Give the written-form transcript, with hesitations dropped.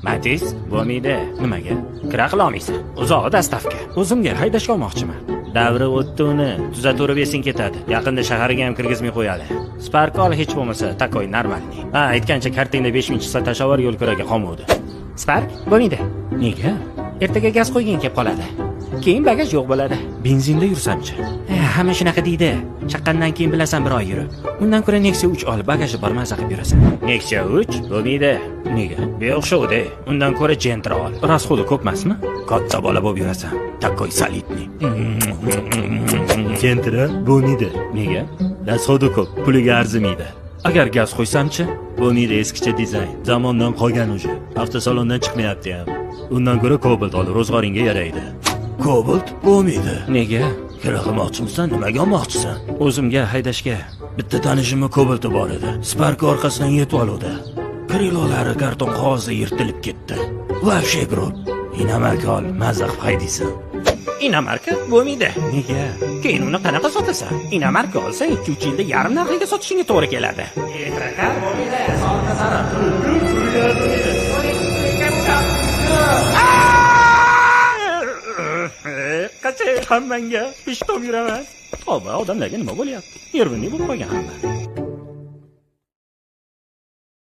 Matiz bo'lmaydi. Nimaga? Kira qilolmaysan. Uzog'i dastavka. O'zimga haydashga olmoqchiman. Davri o'tdi uni. Tuzatverib esing ketadi. Yaqinda shaharga ham kirgizmay qo'yadi. Spark ol hech bo'lmasa, такой нормальный. Ha, aytgancha kartingda 5000 chiqsa tashavor yo'l kiraga qolmovdi. Spark bo'lmaydi. Nega? Ertaga gaz qo'yging kelib qoladi. Keyin bagaj yo'q bo'ladi. Benzinda yursamchi? Hamma shunaqa deydi. Chaqqandan keyin bilasan bir oy yurib. Undan ko'ra Nexia 3 ol, bagaji bor, maza qilib yurasan. Nexia 3 bo'lmaydi. Nega? Beo'xshovdi. Undan ko'ra Gentra ol. Расход i ko'p emasmi? Katta bola bo'lib yurasan. Такой солидный. Gentra bo'lmaydi. Nega? Расход i ko'p, puliga arzimaydi. Agar gaz qo'ysamchi? Bo'lmaydi, eskicha dizayn. Zamondan qolgan уже. Avtosalondan chiqmayapti ham. Undan ko'ra Cobalt ol, ro'zg'oringga yaraydi. Cobalt bo'lmaydi. Nega? Kira qilmoqchimisan, nimaga olmoqchisan? O'zimga haydashga. Bitta tanishimni Cobalti bor edi. Spark orqasidan yetib oluvdi. Крыло lari karton qog'ozda yirtilib ketdi. Вообще гроб. Иномарка ol, maza qilib haydaysan. Иномарка bo'lmaydi. Nega? Keyin uni qanaqa sotasan? Иномарка olsang 2-3 yilda yarim narxiga sotishingga to'g'ri keladi. Bo'lmaydi. Qachon hammangga pishtom yuraman. Tavba, odamlarga nima bo'lyapti? Nervniy bo'lib qolgan hamma.